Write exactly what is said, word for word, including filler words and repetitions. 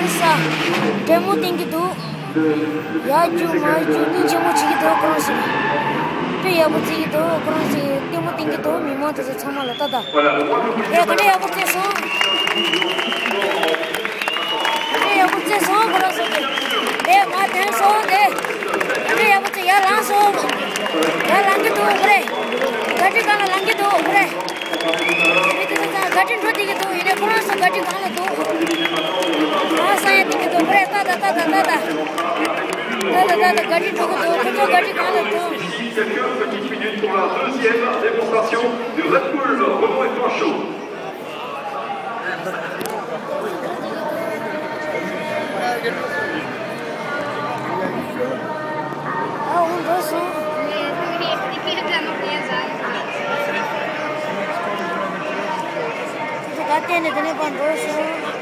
ས། འབྲས་མོ་བསྟན་གྱི་འདུག་ཡར་རྒྱུག་མར་རྒྱུག་སྙིང་རྗེ་མོ་བྱེད་ཀྱི་འདུག་ཁོ་རང་ཚོ། དཔེ་ཡག་པོ་བྱེད་ཀྱི་འདུག་ཁོ་རང་ཚོ་ལྟད་མོ་བསྟན་གྱི་འདུག་མི་མང་དེ་ཚོ་ཚང་མ་ལ་ལྟ་ད། ཨེ་ག་འདྲ་ཡག་པོ་བྱས་སོང་། ག་འདྲ་ཡག་པོ་བྱས་སོང་ཁོ་རང་ཚོ་གི། ཨེ་མར་ཐོན་སོང་དེ། ག་འདྲ་ཡག་པོ་བྱས་ཡར་ལངས་སོང་། ཡར་ལངས་ཀྱི་འདུག་ཁོ་རེ། ག་འདྲ་ག་ལ་ལངས་ཀྱི་འདུག་ཁོ་རེ། མི་དེ་ཚོ་ཚང་ག་ཁྲིད་འགྲོ་བསྡད་ཀྱི་འདུག་ཡིན་ནའི་ཁོ་རང་ཚོ་ག་ཁྲིད་གང་ལ་འདུག་ཨ་ས་ཡ་བསྡད་ཀྱི་འདུག་ཁོ་རེ། ཏག་ཏག་ཏག་ཏག་ཏག་ཏག་ཏག་ཏག་ཏག་ག་ཁྲིད་འགྲོ་གི་འདུག་ཁོ་ཚོ་ག་ཁྲིད་གང་ལ་འདུག D'ici quelques petites minutes pour la deuxième démonstration du Red Bull Renault Equipment Show. ཨ་འོང་འགྲོ་སོང་། དེ་ཚོ་ག་བལྟས་ནས་དེ་ནས་ཕར་འགྲོ་སོང་།